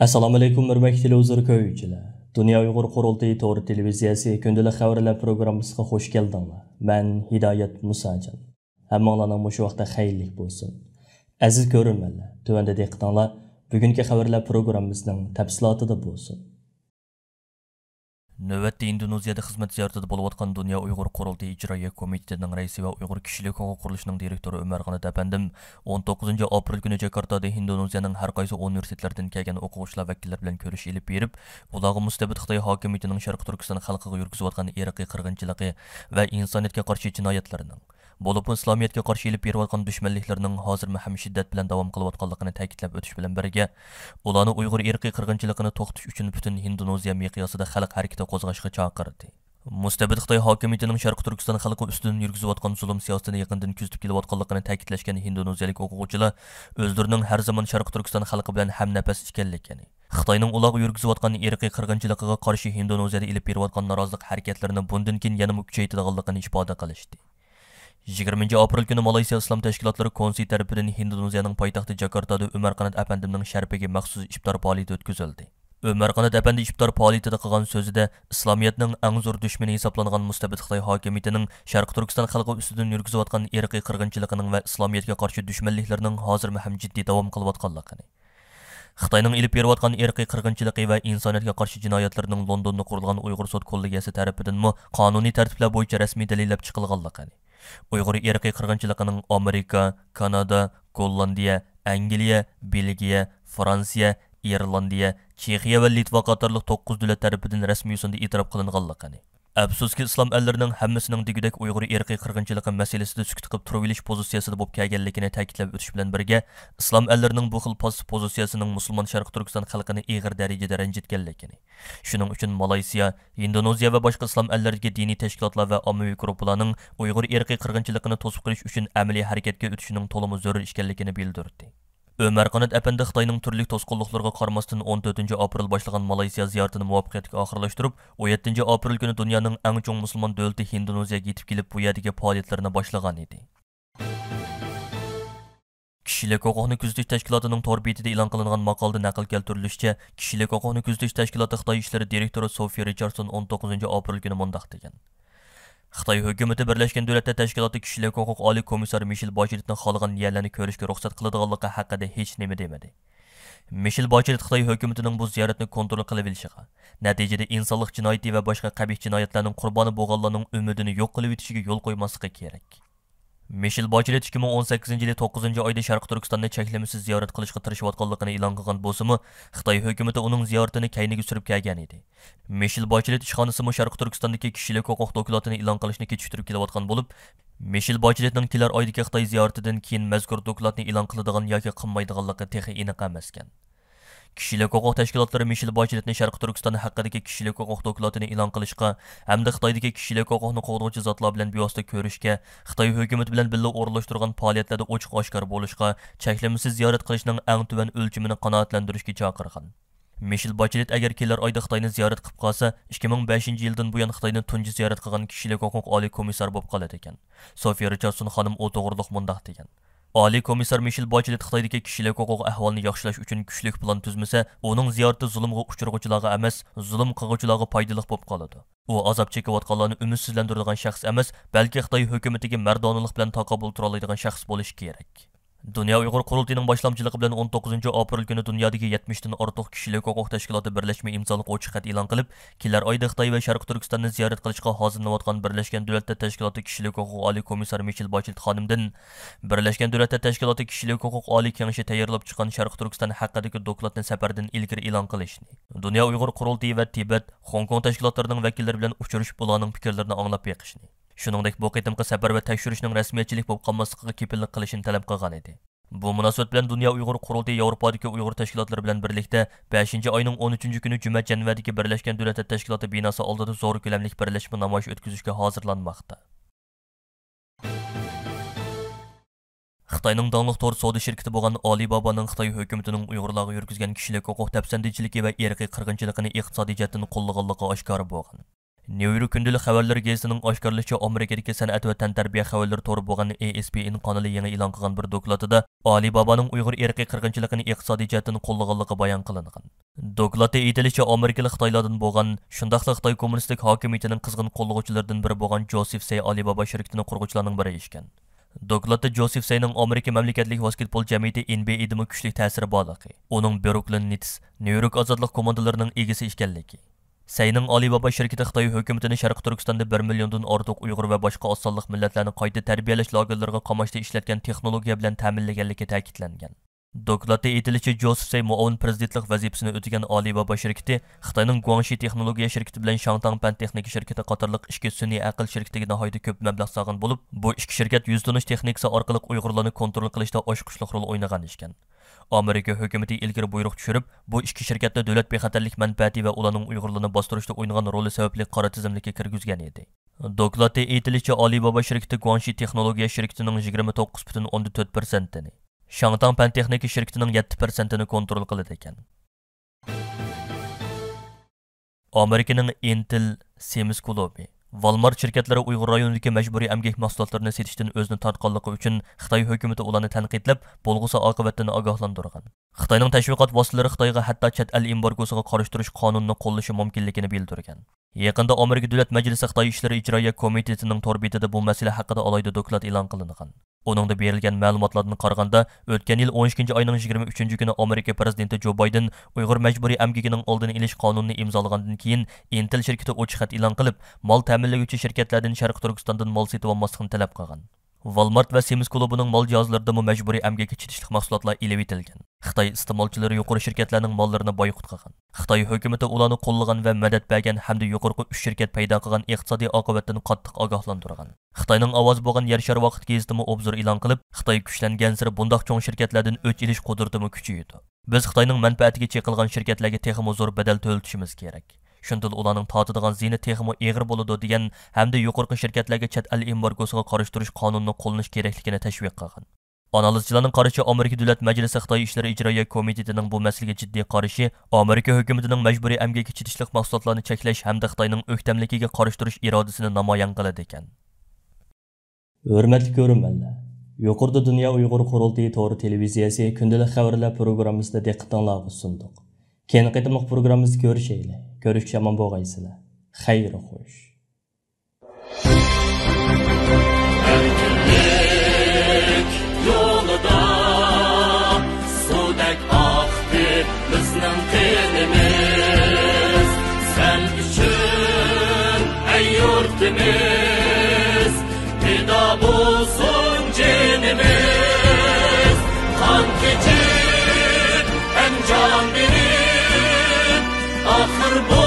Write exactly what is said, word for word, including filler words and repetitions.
ئەسسالامۇئەلەيكۇم، ھۆرمەتلىك تېلېۋىزور كۆرگۈچىلەر. دۇنيا ئۇيغۇر قۇرۇلتىيى تور تېلېۋىزىيەسى كۈندىلىك خەۋەرلەر پروگراممىسىغا خۇش كەلدىڭلار. مەن ھىدايەت مۇساجان. ھەممىڭلارنىڭ مۇشۇ ۋاقتى خەيرلىك بولسۇن. ئەزىز كۆرۈرمەنلەر، تۆۋەندە دىققىتىڭلار بۈگۈنكى خەۋەرلەر پروگراممىسىنىڭ تەپسىلاتىدا بولسۇن. نۆۋەتتە ئىندونېزىيەدە خىزمەت زىيارىتىدە بولۇۋاتقان دۇنيا ئۇيغۇر قۇرۇلتىيى ئىجرائىيە كومىتېتىنىڭ رەئىسى ۋە ئۇيغۇر كىشىلىك ھوقۇق قۇرۇلۇشىنىڭ دىرېكتورى ئۆمەر قانات ئەپەندىم ئون توققۇزىنچى ئاپرېل كۈنى جاكارتادا ھىندونېزىيەنىڭ ھەر قايسى ئۇنىۋېرسىتېتلىرىدىن كەلگەن ئوقۇغۇچىلار ۋەكىللىرى بىلەن كۆرۈش ئېلىپ بېرىپ، ئۇلارغا مۇستەبىت خىتاي ھاكىمىيىتىنىڭ شەرقىي تۈركىستان خەلقىگە يۈرگۈزۈۋاتقان ئىرقىي قىرغىنچىلىقى ۋە ئىنسانىيەتكە قارشى جىنايەتلىرىنىڭ، بولۇپمۇ ئىسلامىيەتكە قارشى ئېلىپ بېرىۋاتقان دۈشمەنلىكلىرىنىڭ ھازىرمۇ ھەم شىددەت بىلەن داۋام قىلىۋاتقانلىقىنى تەكىتلەپ ئۆتۈش بىلەن بىرگە، ئۇلارنى ئۇيغۇر ئىرقىي قىرغىنچىلىقىنى توختىتىش ئۈچۈن پۈتۈن ھىندونېزىيە مىقياسىدا خەلق ھەرىكىتى قوزغاشقا چاقىردى. مۇستەبىت خىتاي ھاكىمىيىتىنىڭ شەرقىي تۈركىستان خەلقى ئۈستىدىن يۈرگۈزۈۋاتقان زۇلۇم سىياسىتىنى يېقىندىن كۆزىتىپ كېلىۋاتقانلىقىنى تەكىتلەشكەن ھىندونېزىيەلىك ئوقۇغۇچىلار ئۆزلىرىنىڭ ھەر زامان شەرقىي تۈركىستان خەلقى بىلەن ھەمنەپەس ئىكەنلىكىنى، خىتاينىڭ ئۇلارغا يۈرگۈزۈۋاتقان ئىرقىي قىرغىنچىلىقىغا قارشى ھىندونېزىيەدە ئېلىپ بېرىۋاتقان نارازىلىق ھەرىكەتلىرىنى بۇندىن كېيىن يەنىمۇ كۈچەيتىدىغانلىقىنى ئىپادە قىلىشتى. يىگىرمىنچى ئاپرېل كۈنى مالايسىيا ئىسلام تەشكىلاتلىرى كونسېي تەرىپىدىن ھىندونېزىيەنىڭ پايتەختى جاكارتادا ئۆمەر قانات ئەپەندىمنىڭ شەرىپىگە مەخسۇس ئىپتار پائالىيىتى ئۆتكۈزۈلدى. ئۆمەر قانات ئەپەندى ئىپتار پائالىيىتىدە قىلغان سۆزىدە، ئىسلامىيەتنىڭ ئەڭ زور دۈشمىنى ھېسابلانغان مۇستەبىت خىتاي ھاكىمىيىتىنىڭ شەرقىي تۈركىستان خەلقى ئۈستىدىن يۈرگۈزۈۋاتقان ئىرقىي قىرغىنچىلىقىنىڭ ۋە ئىسلامىيەتكە قارشى دۈشمەنلىكلىرىنىڭ ھازىرمۇ ھەم جىددىي داۋام قىلىۋاتقانلىقىنى، خىتاينىڭ ئېلىپ بېرىۋاتقان ئىرقىي قىرغىنچىلىقى ۋە ئىنسانىيەتكە قارشى جىنايەتلىرىنىڭ لوندوندا قۇرۇلغان ئۇيغۇر سوت كوللېگىيەسى تەرىپىدىنمۇ قانۇنىي تەرتىپلەر بويىچە رەسمىي دەلىللەپ چىقىلغانلىقىنى، ئۇيغۇر ئىرقىي قىرغىنچىلىقىنىڭ ئامېرىكا، كانادا، گوللاندىيە، ئەنگلىيە، بېلگىيە، فرانسىيە، ئىرلاندىيە، چېخىيە ۋە لىتۋا قاتارلىق توققۇز دۆلەت تەرىپىدىن رەسمىي يوسۇندا ئېتىراپ قىلىنغانلىقىنى، ئەپسۇسكى، ئىسلام ئەللىرىنىڭ ھەممىسىنىڭ دېگۈدەك ئۇيغۇر ئىرقىي قىرغىنچىلىقى مەسىلىسىدە سۈكۈت قىلىپ تۇرۇۋېلىش پوزىتسىيەسىدە بولۇپ كەلگەنلىكىنى تەكىتلەپ ئۆتۈش بىلەن بىرگە، ئىسلام ئەللىرىنىڭ بۇ خىل پاسسىپ پوزىتسىيەسىنىڭ مۇسۇلمان شەرقىي تۈركىستان خەلقىنى ئېغىر دەرىجىدە رەنجىتكەنلىكىنى، شۇنىڭ ئۈچۈن مالايسىيا، ھىندونېزىيە ۋە باشقا ئىسلام ئەللىرىدىكى دىنىي تەشكىلاتلار ۋە ئاممىۋى گۇرۇپپىلارنىڭ ئۇيغۇر ئىرقىي قىرغىنچىلىقىنى توسۇپ قېلىش ئۈچۈن ئەمەلىي ھەرىكەتكە ئۆتۈشىنىڭ تولىمۇ زۆرۈر ئىكەنلىكىنى بىلدۈردى. ئۆمەر قانات ئەپەندى خىتاينىڭ تۈرلۈك توسقۇنلۇقلىرىغا قارىماستىن، ئون تۆتىنچى ئاپرېل باشلىغان مالايسىيا زىيارىتىنى مۇۋەپپەقىيەتلىك ئاخىرلاشتۇرۇپ، ئون يەتتىنچى ئاپرېل كۈنى دۇنيانىڭ ئەڭ چوڭ مۇسۇلمان دۆلىتى ھىندونېزىيەگە يېتىپ كېلىپ، بۇ يەردىكى پائالىيەتلىرىنى باشلىغان ئىدى. كىشىلىك ھوقۇقنى كۆزىتىش تەشكىلاتىنىڭ تور بېتىدە ئېلان قىلىنغان ماقالىدە نەقىل كەلتۈرۈلۈشىچە، كىشىلىك ھوقۇقنى كۆزىتىش تەشكىلاتى خىتاي ئىشلىرى دىرېكتورى سوفىيە رىچاردسون ئون توققۇزىنچى ئاپرېل كۈنى مۇنداق دېگەن: خىتاي ھۆكۈمىتى بىرلەشكەن دۆلەتلەر تەشكىلاتى كىشىلىك ھوقۇق ئالىي كومىسسارى مىشېل باچېلېتنىڭ خالىغان يەرلەرنى كۆرۈشكە رۇخسەت قىلىدىغانلىقى ھەققىدە ھېچ نېمە دېمىدى. مىشېل باچېلېت خىتاي ھۆكۈمىتىنىڭ بۇ زىيارەتنى كونترول قىلىۋېلىشىغا، نەتىجىدە ئىنسانلىق جىنايىتى ۋە باشقا قەبىھ جىنايەتلەرنىڭ قۇربانى بولغانلارنىڭ ئۈمىدىنى يوق قىلىۋېتىشىگە يول قويماسلىقى كېرەك. مىشېل باچېلېت ئىككى مىڭ ئون سەككىزىنچى يىلى توققۇزىنچى ئايدا شەرقىي تۈركىستاننى چەكلىمىسىز زىيارەت قىلىشقا تىرىشىۋاتقانلىقىنى ئېلان قىلغان بولسىمۇ، خىتاي ھۆكۈمىتى ئۇنىڭ زىيارىتىنى كەينىگە سۈرۈپ كەلگەن ئىدى. مىشېل باچېلېت ئىشخانىسىمۇ شەرقىي تۈركىستاندىكى كىشىلىك ھوقۇق دوكلاتىنى ئېلان قىلىشنى كېچىكتۈرۈپ كېلىۋاتقان بولۇپ، مىشېل باچېلېتنىڭ كېلەر ئايدىكى خىتاي زىيارىتىدىن كېيىن مەزكۇر دوكلاتنى ئېلان قىلىدىغان ياكى قىلمايدىغانلىقى تېخى ئېنىق ئەمەسكەن. كىشىلىك ھوقۇق تەشكىلاتلىرى مىشېل باچېلېتنى شەرقىي تۈركىستان ھەققىدىكى كىشىلىك ھوقۇق دوكلاتىنى ئېلان قىلىشقا ھەمدە خىتايدىكى كىشىلىك ھوقۇقنى قوغدىغۇچى زاتلار بىلەن بىۋاسىتە كۆرۈشكە، خىتاي ھۆكۈمىتى بىلەن بىللە ئورۇنلاشتۇرغان پائالىيەتلەردە ئوچۇق ئاشكارا بولۇشقا، چەكلىمىسىز زىيارەت قىلىشنىڭ ئەڭ تۆۋەن ئۆلچىمىنى قانائەتلەندۈرۈشكە چاقىرغان. مىشېل باچېلېت ئەگەر كېلەر ئايدا خىتاينى زىيارەت قىلىپ قالسا، ئىككى مىڭ بەشىنچى يىلدىن بۇيان خىتاينى تۇنجى زىيارەت قىلغان كىشىلىك ھوقۇق ئالىي كومىسسارى بولۇپ قالىدىكەن. سوفىيە رىچاردسون خانىم ئۇ توغرىلىق مۇنداق دېگەن: ئالىي كومىسسار مىشېل باچېلېت خىتايدىكى كىشىلىك ھوقۇق ئەھۋالىنى ياخشىلاش ئۈچۈن كۈچلۈك پىلان تۈزمىسە، ئۇنىڭ زىيارىتى زۇلۇمغا ئۇچرىغۇچىلارغا ئەمەس، زۇلۇم قىلغۇچىلارغا پايدىلىق بولۇپ قالىدۇ. ئۇ ئازاب چېكىۋاتقانلارنى ئۈمىدسىزلەندۈرىدىغان شەخس ئەمەس، بەلكى خىتاي ھۆكۈمىتىگە مەردانىلىق بىلەن تاقابىل تۇرالايدىغان شەخس بولۇشى كېرەك. دۇنيا ئۇيغۇر قۇرۇلتىيىنىڭ باشلامچىلىقى بىلەن ئون توققۇزىنچى ئاپرېل كۈنى دۇنيادىكى يەتمىشتىن ئارتۇق كىشىلىك ھوقۇق تەشكىلاتى بىرلەشمە ئىمزالىق ئوچۇق خەت ئېلان قىلىپ، كېلەر ئايدا خىتاي ۋە شەرقىي تۈركىستاننى زىيارەت قىلىشقا ھازىرلىنىۋاتقان بىرلەشكەن دۆلەتلەر تەشكىلاتى كىشىلىك ھوقۇق ئالىي كومىسسارى مىشېل باچېلېت خانىمدىن بىرلەشكەن دۆلەتلەر تەشكىلاتى كىشىلىك ھوقۇق ئالىي كېڭىشى تەييارلاپ چىققان شەرقىي تۈركىستان ھەققىدىكى دوكلاتنى سەپەردىن ئىلگىرى ئېلان قىلىشنى، دۇنيا ئۇيغۇر قۇرۇلتىيى ۋە تىبەت، خوڭكوڭ تەشكىلاتلىرىنىڭ ۋەكىللىرى بىلەن ئۇچرىشىپ، ئۇلارنىڭ پىكىرلىرىنى ئاڭلاپ بېقىشنى، شۇنىڭدەك بۇ قېتىمقى سەپەر ۋە تەكشۈرۈشنىڭ رەسمىيەتچىلىك بولۇپ قالماسلىقىغا كېپىللىك قىلىشىنى تەلەپ قىلغان ئىدى. بۇ مۇناسىۋەت بىلەن دۇنيا ئۇيغۇر قۇرۇلتىيى ياۋروپادىكى ئۇيغۇر تەشكىلاتلىرى بىلەن بىرلىكتە بەشىنچى ئاينىڭ ئون ئۈچىنچى كۈنى جۈمە جەنۋەدىكى بىرلەشكەن دۆلەتلەر تەشكىلاتى بىناسى ئالدىدا زور كۆلەملىك بىرلەشمە نامايىش ئۆتكۈزۈشكە ھازىرلانماقتا. خىتاينىڭ داڭلىق تور سودا شىركىتى بولغان ئالىبابانىڭ خىتاي ھۆكۈمىتىنىڭ ئۇيغۇرلارغا يۈرگۈزگەن كىشىلىك ھوقۇق دەپسەندىچىلىكى ۋە ئىرقىي قىرغىنچىلىقىنى ئىقتىسادىي جەھەتتىن قوللىغانلىقى ئاشكارا بولغان. نيۇ يورك كۈندىلىك خەۋەرلىرى گېزىتىنىڭ ئاشكارىلىشىچە، ئامېرىكىدىكى سەنئەت ۋە تەنتەربىيە خەۋەرلىرى تورى بولغان ئېئېسپىئېن قانىلى يېڭى ئېلان قىلغان بىر دوكلاتىدا ئالى بابانىڭ ئۇيغۇر ئىرقىي قىرغىنچىلىقىنى ئىقتىسادىي جەھەتتىن قوللىغانلىقى بايان قىلىنغان. دوكلاتتا ئېيتىلىشىچە، ئامېرىكىلىق خىتايلاردىن بولغان، شۇنداقلا خىتاي كوممۇنىستىك ھاكىمىيىتىنىڭ قىزغىن قوللىغۇچىلىرىدىن بىرى بولغان جوسېف سەي ئالى بابا شىركىتىنىڭ قۇرغۇچىلارنىڭ بىرى ئىكەن. دوكلاتتا جوسېف سەينىڭ ئامېرىكا مەملىكەتلىك ۋاسكېتبول جەمئىيىتى ئېن بى ئېدىمۇ كۈچلۈك تەسىرى بارلىقى، ئۇنىڭ بروكلىن نېتس، نيۇ يورك ئازادلىق كوماندىلىرىنىڭ ئىگىسى ئىكەنلىكى، سەينىڭ ئالى بابا شىركىتى خىتاي ھۆكۈمىتىنى شەرقىي تۈركىستاندا بىر مىليوندىن ئارتۇق ئۇيغۇر ۋە باشقا ئاز سانلىق مىللەتلەرنى قايتا تەربىيەلەش لاگېرلىرىغا قاماشتا ئىشلەتكەن تېخنولوگىيە بىلەن تەمىنلىگەنلىكى تەكىتلەنگەن. دوكلاتتا ئېيتىلىشىچە، جوسېف سەي مۇئاۋىن پىرېزىدېنتلىق ۋەزىپىسىنى ئۆتىگەن ئالى بابا شىركىتى خىتاينىڭ گۇاڭشى تېخنولوگىيە شىركىتى بىلەن شاڭتاڭ پەن تېخنىكا شىركىتى قاتارلىق ئىچكى سۈنئىي ئەقىل شىركىتىگە ناھايىتى كۆپ مەبلەغ سالغان بولۇپ، بۇ ئىككى شىركەت يۈز تونۇش تېخنىكىسى ئارقىلىق ئۇيغۇرلارنى كونترول قىلىشتا ئاچقۇچلۇق رول ئوينىغان ئىكەن. ئامېرىكا ھۆكۈمىتى ئىلگىرى بۇيرۇق چۈشۈرۈپ، بۇ ئىككى شىركەتنى دۆلەت بىخەتەرلىك مەنپەئەتى ۋە ئۇلارنىڭ ئۇيغۇرلارنى باستۇرۇشتا ئوينىغان رولى سەۋەبلىك قارا تىزىملىككە كىرگۈزگەن ئىدى. دوكلاتتا ئېيتىلىشىچە، ئالى بابا شىركىتى گۇاڭشى تېخنولوگىيە شىركىتىنىڭ يىگىرمە توققۇز پۈتۈن ئوندىن تۆت پىرسەنتىنى، شاڭتاڭ پەن تېخنىكا شىركىتىنىڭ يەتتە پىرسەنتىنى كونترول قىلىدىكەن. ئامېرىكىنىڭ ئىنتېل، سېمس كۇلۇبى، ۋالمارت شىركەتلىرى ئۇيغۇر رايونىدىكى مەجبۇرىي ئەمگەك مەھسۇلاتلىرىنى سېتىشتىن ئۆزىنى تارتقانلىقى ئۈچۈن خىتاي ھۆكۈمىتى ئۇلارنى تەنقىدلەپ، بولغۇسى ئاقىۋەتتىن ئاگاھلاندۇرغان. خىتاينىڭ تەشۋىقات ۋاسىتىلىرى خىتايغا ھەتتا چەت ئەل ئېمبارگوسىغا قارشى تۇرۇش قانۇنىنى قوللىشى مۇمكىنلىكىنى بىلدۈرگەن. يېقىندا ئامېرىكا دۆلەت مەجلىسى خىتاي ئىشلىرى ئىجرائىيە كومىتېتىنىڭ تور بېتىدە بۇ مەسىلە ھەققىدە ئالاھىدە دوكلات ئېلان قىلىنغان. ئۇنىڭدا بېرىلگەن مەلۇماتلاردىن قارىغاندا، ئۆتكەن يىل ئون ئىككىنچى ئاينىڭ يىگىرمە ئۈچىنچى كۈنى ئامېرىكا پىرېزىدېنتى جو بايدېن ئۇيغۇر مەجبۇرىي ئەمگىكىنىڭ ئالدىنى ئېلىش قانۇنىنى ئىمزالىغاندىن كېيىن، ئىنتېل شىركىتى ئوچۇق خەت ئېلان قىلىپ، مال تەمىنلىگۈچى شىركەتلەردىن شەرقىي تۈركىستاندىن مال سېتىۋالماسلىقنى تەلەپ قىلغان. ۋالمارت ۋە سېمس كۇلۇبىنىڭ مال جاھازلىرىدىمۇ مەجبۇرىي ئەمگەككە چېتىشلىق مەھسۇلاتلار ئېلىۋېتىلگەن. خىتاي ئىستېمالچىلىرى يۇقىرى شىركەتلەرنىڭ ماللىرىنى بايقۇت قىلغان. خىتاي ھۆكۈمىتى ئۇلارنى قوللىغان ۋە مەدەت بەرگەن ھەمدە يۇقىرىقى ئۈچ شىركەت پەيدا قىلغان ئىقتىسادىي ئاقىۋەتتىن قاتتىق ئاگاھلاندۇرغان. خىتاينىڭ ئاۋازى بولغان يەر شارى ۋاقىت گېزىتىمۇ ئوبزور ئېلان قىلىپ، خىتاي كۈچلەنگەنسېرى بۇنداق چوڭ شىركەتلەردىن ئۆچ ئېلىش قۇدرىتىمۇ كۈچىيىدۇ. بىز خىتاينىڭ مەنپەئەتىگە چېقىلغان شىركەتلەرگە تېخىمۇ زور بەدەل تۆلىتىشىمىز كېرەك. شۇندىلا ئۇلارنىڭ تارتىدىغان زىيىنى تېخىمۇ ئېغىر بولىدۇ، دېگەن ھەمدە يۇقىرىقى شىركەتلەرگە چەت ئەل ئېمبارگوسىغا قارشى تۇرۇش قانۇنىنى قوللىنىش كېرەكلىكىنى تەشۋىق قىلغان. ئانالىزچىلارنىڭ قارىشىچە، ئامېرىكا دۆلەت مەجلىسى خىتاي ئىشلىرى ئىجرائىيە كومىتېتىنىڭ بۇ مەسىلىگە جىددىي قارىشى ئامېرىكا ھۆكۈمىتىنىڭ مەجبۇرىي ئەمگەككە چېتىشلىق مەھسۇلاتلارنى چەكلەش ھەمدە خىتاينىڭ ئۆكتەملىكىگە قارشى تۇرۇش ئىرادىسىنى نامايان قىلىدىكەن. ھۆرمەتلىك كۆرۈرمەنلەر، يۇقىرىدا دۇنيا ئۇيغۇر قۇرۇلتىيى تورى تېلېۋىزىيەسى كۈندىلىك خەۋەرلەر پروگراممىسىدا دىققىتىڭلارغا سۇندۇق. كېيىنكى قېتىملىق پروگراممىمىزدا كۆرۈشەيلى. كۆرۈشكىچە ئامان بولغايسىلەر. خەير خوش. ئەركىنلىك يولىدا سۇدەك ئاقتى بىزنىڭ قېنىمىز. سەن ئۈچۈن، ئەي يۇرتىمىز، پىدا بولسۇن جېنىمىز. قان كېچىپ، ھەم جان بېرىپ، ئاخىر بۇ